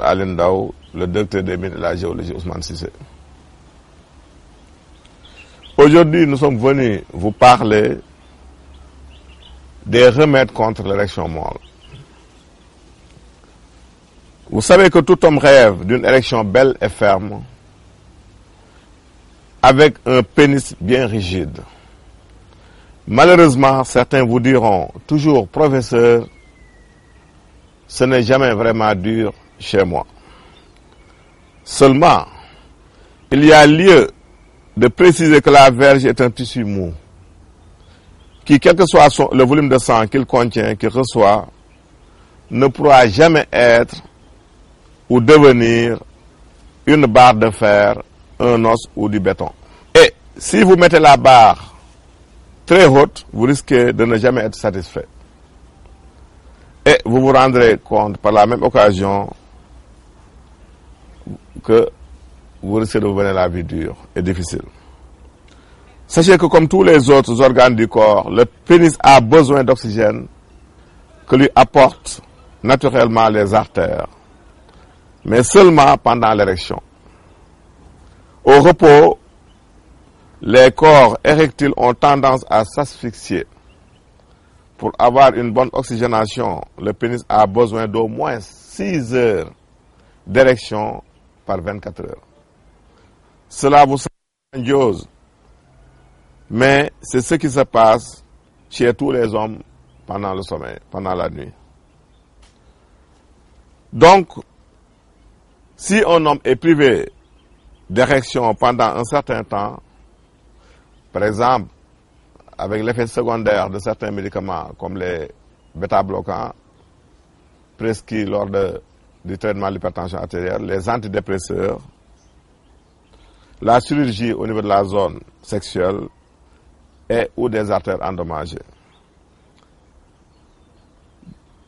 Aline Ndao, le directeur des mines et de la géologie Ousmane Cissé. Aujourd'hui, nous sommes venus vous parler des remèdes contre l'érection molle. Vous savez que tout homme rêve d'une érection belle et ferme, avec un pénis bien rigide. Malheureusement, certains vous diront toujours, professeur, ce n'est jamais vraiment dur chez moi. Seulement, il y a lieu de préciser que la verge est un tissu mou, qui, quel que soit le volume de sang qu'il contient, qu'il reçoit, ne pourra jamais être ou devenir une barre de fer, un os ou du béton. Et si vous mettez la barre très haute, vous risquez de ne jamais être satisfait. Et vous vous rendrez compte par la même occasion que vous risquez de vous mener la vie dure et difficile. Sachez que comme tous les autres organes du corps, le pénis a besoin d'oxygène que lui apportent naturellement les artères, mais seulement pendant l'érection. Au repos, les corps érectiles ont tendance à s'asphyxier. Pour avoir une bonne oxygénation, le pénis a besoin d'au moins 6 heures d'érection par 24 heures. Cela vous semble grandiose, mais c'est ce qui se passe chez tous les hommes pendant le sommeil, pendant la nuit. Donc, si un homme est privé d'érection pendant un certain temps, par exemple, avec l'effet secondaire de certains médicaments comme les bêta-bloquants prescrits lors du traitement de l'hypertension artérielle, les antidépresseurs, la chirurgie au niveau de la zone sexuelle et ou des artères endommagées.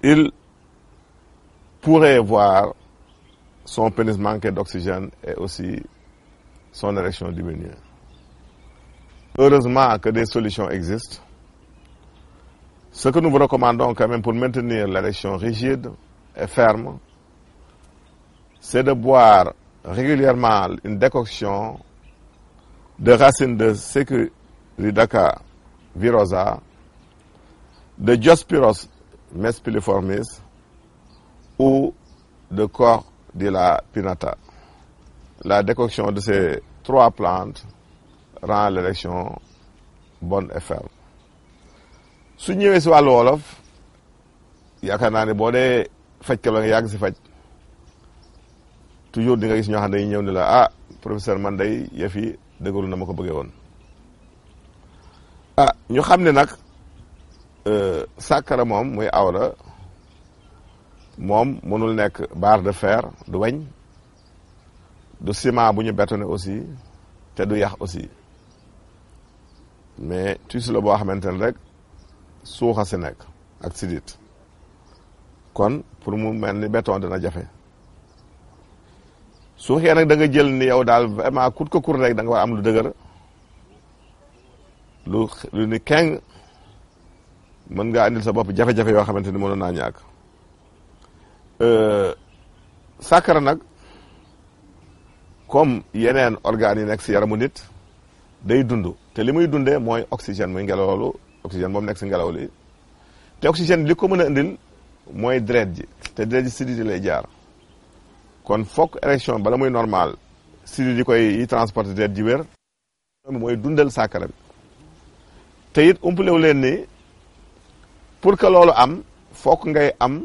Il pourrait voir son pénis manquer d'oxygène et aussi son érection diminuer. Heureusement que des solutions existent. Ce que nous vous recommandons quand même pour maintenir l'érection rigide et ferme, c'est de boire régulièrement une décoction de racines de Securidaca virosa, de Diospyros mespiliformis ou de Cordilla pinnata. La décoction de ces 3 plantes rend l'érection bonne et ferme. su ñëwee si wàllu wolof yaakaar naa ne boo dee fajkat la nga yàgg si faj toujours di nga gis ñoo xam ne dañuy ñëw ne la ah professeur man day yëf yi dëggalu na ma ko bëggee woon. ah ñu xam ne nag sàkkara moom muy awra moom mënul nekk barre de fer du weñ du ciment bu ñu bétonné aussi te du yax aussi. mais tissu la boo xamante ne rek suuxa si nekk ak sidit kon pour mu mel ni béton dina jafe suuxee nag da nga jël ni yow daal vraiment kut ko kur rek da nga war am lu dëgër lu ni keng mën nga andil sa bopp jafe-jafe yoo xamante ni mënoon naa ñàkk sàkkara nag comme yeneen organes yi nekk si yaramu nit day dund te li muy dundee mooy oxygène muy ngelaw oxygène moom nekk si ngelaw li te oxygène li ko mën a indil mooy deret ji te deret ji sidit yi lay jaar kon fokk érection bala muy normal sidit yi koy transporter deret ji wér mooy dundal sàkkara bi te it umpalewu leen ni pour que loolu am fokk ngay am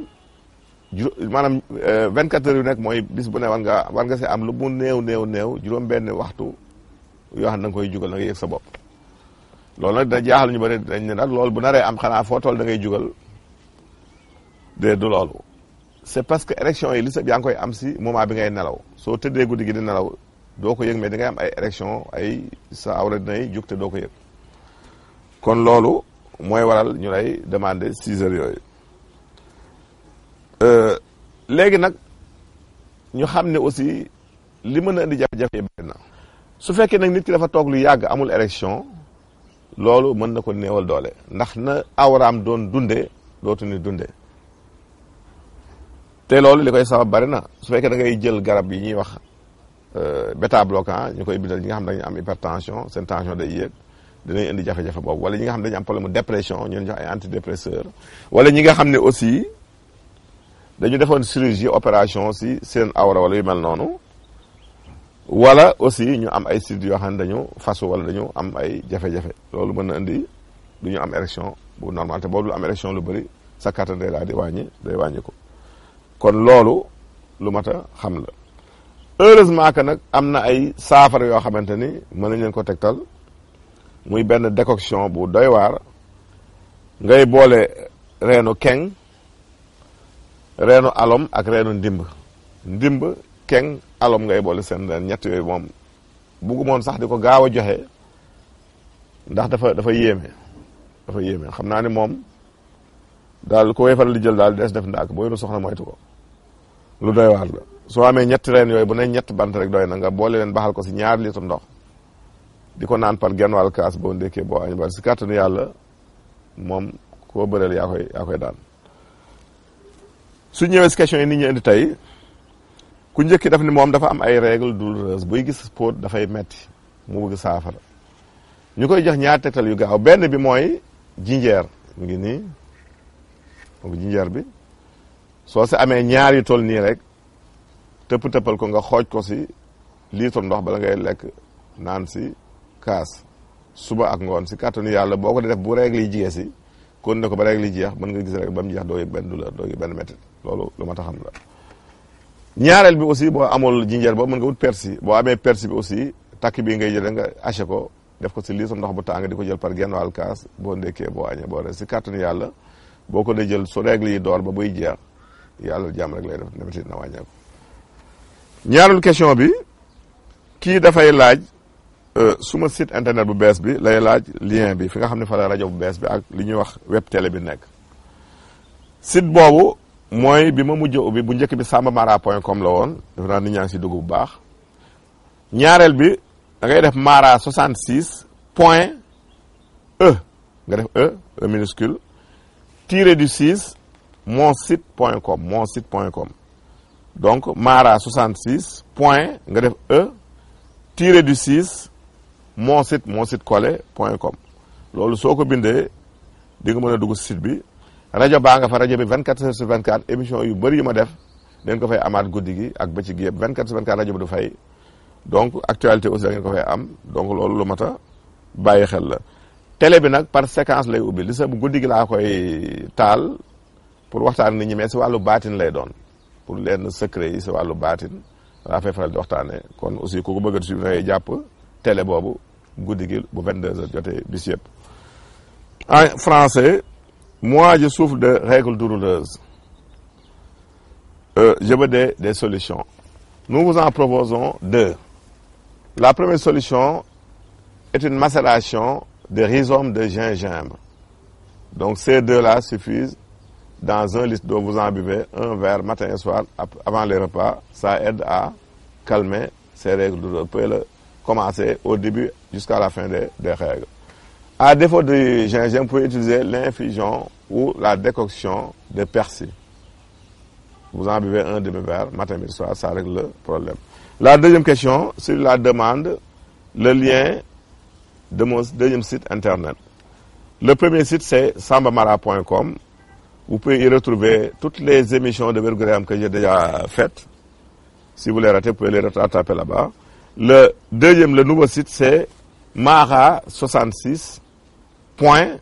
maanaam 24 heures yu nekk mooy bis bu ne war nga si am lu mu néew juróom-benn waxtu yoo xam ne da nga koy jugal da ngay yëg sa bopp loolu nag dina jaaxal ñu bëri dañ ne nag loolu bu naree am xanaa foo toll da ngay jugal de du loolu c'est parce que érection yi li sa yaa ngi koy am si moment bi ngay nelaw soo tëddee guddi gi di nelaw doo ko yëg mais da ngay am ay érection ay sa awra dinay jug te doo ko yëg kon loolu mooy waral ñu lay demander 6 heures yooyu léegi nag ñu xam ne aussi li mën a indi jafe-jafe yi bari na su fekkee nag nit ki dafa toog lu yàgg amul érection loolu mën na ko néewal doole ndax na awraam doon dundee dootu ni dundee te loolu li koy sabab bari na su fekkee da ngay jël garab yi ñuy wax bêta bloquant ñu koy bindal ñi nga xam dañu am hypertension seen tension day yéeg dinañ indi jafe-jafe boobu wala ñi nga xam dañu am problème dépression ñu leen jox ay antidépresseurs wala ñi nga xam ne aussi dañu defoon chirurgie opération si seen awra wala yu mel noonu wala aussi ñu am ay sites yoo xam ne dañu fasu wala dañu am ay jafe-jafe loolu mën na indi du ñu am érection bu normal te boobu lu am érection lu bëri sa kàttan day daal di wàññi ko kon loolu lu mat a xam la heureusement que nag am na ay saafara yoo xamante ni mën nañ leen ko tegtal muy benn décoction bu doy waar ngay boole reenu keng reenu alom ak reenu ndimb keng alom ngay boole seen reen ñett yooyu moom buggumoon sax di ko gaaw a joxe ndax dafa yéeme xam naa ni moom daal ko way faral di jël daal des def ndaak boo yoru soxna moytu ko lu doy waar la soo amee ñetti reen yooyu bu ne ñett bant rek doy na nga boole leen baxal ko si 2 litre ndox di ko naan par genn wàll kaas boo ndékkee boo añ ba si kàttanu yàlla moom koo bëreel yaa koy daan su ñëwee si question yi nit ñi indi tey ku njëkki daf ni moom dafa am ay règles douloureuses buy gis póot dafay metti mu bëgg saafara ñu koy jox 2 tegtal yu gaaw benn bi mooy jinjeer mu ngi nii donc jinjeer bi soo si amee 2 yu toll nii rek tëppal ko nga xooj ko si litre ndox bala ngay lekk naan si kaas suba ak ngoon si kàttanu yàlla boo ko def bu règle yi jigee si kon ne ko ba règle yi jeex mën nga gis rek ba mu jeex doo yëg benn douleur doo yëg benn métti loolu lu ma tax xam la ñaareel bi aussi boo amul jinjeer boobu mën nga wut persil boo amee persil bi aussi takk bii ngay jël nga haché ko def ko si litre ndox bu tàng di ko jël par genn wàll kaas boo ndekkee boo añee boo rees si kàttanu yàlla boo ko dee jël su règle yi door ba buy jeex yàlla jàmm rek lay def ne métti na wàññeeku. ñaareelu question bi kii dafay laaj suma site internet bu bees bi lay laaj lien bi fi nga xam ne fa la rajo bu bees bi ak li ñuy wax web télé bi nekk site boobu mooy bi ma mujj ubbi bu njëkk bi sambamara.com la woon dafa naa nit ñaa ngi si dugg bu baax ñaareel bi da ngay def mara 66 point e nga def e minuscule tiré du 6 monsite.com donc mara 66 point nga def e tiré du 6 monsite collé.com loolu soo ko bindee di nga mën a dugg si site bi rajo baa nga fa rajo bi 24 heures sur 24 émission yu bëri yu ma def dañ ko fay amaat guddi gi ak bëccëg gi yëpp 24 sur 24 rajo bi du fay donc actualité aussi da ngeen ko fay am donc loolu lu mat a bàyyi xel la télé bi nag par séquence lay ubbi li sa bu guddi gi laa koy taal pour waxtaan nit ñi mais si wàllu baatin lay doon pour leen secret yi si wàllu baatin laa fay faral di waxtaanee kon aussi ku ko bëgg a suivre ngay jàpp télé boobu guddi gi bu 22 heures jotee bis yëpp. En français, moi je souffre de règles douloureuses. Je veux des solutions. Nous vous en proposons 2. La première solution est une macération de rhizome de gingembre. Donc ces 2-là suffisent. Dans 1 litre d'eau, vous en buvez 1 verre matin et soir avant les repas. Ça aide à calmer ces règles douloureuses. Vous pouvez le commencer au début jusqu'à la fin des règles. À défaut de gingembre, vous pouvez utiliser l'infusion ou la décoction de persil. Vous en buvez 1 demi-verre matin et soir, ça règle le problème. La deuxième question, sur la demande, le lien de mon deuxième site internet. Le premier site, c'est sambamara.com. Vous pouvez y retrouver toutes les émissions de Vergouriam que j'ai déjà faites. Si vous les ratez, vous pouvez les rattraper là-bas. Le nouveau site, c'est mara66.e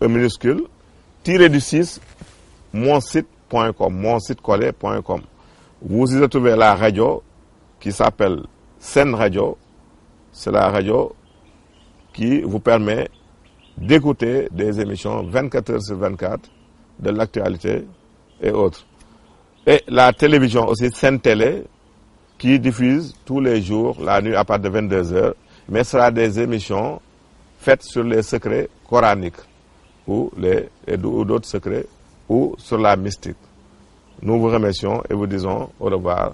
minuscule tiré du 6 monsite.com, monsitecollé.com. Vous y retrouvez la radio qui s'appelle Sen Radio. C'est la radio qui vous permet d'écouter des émissions 24 heures sur 24 de l'actualité et autres. Et la télévision aussi, Sen Télé, qui diffuse tous les jours, la nuit à partir de 22 heures, mais ce sera des émissions faites sur les secrets coraniques ou d'autres secrets ou sur la mystique. Nous vous remercions et vous disons au revoir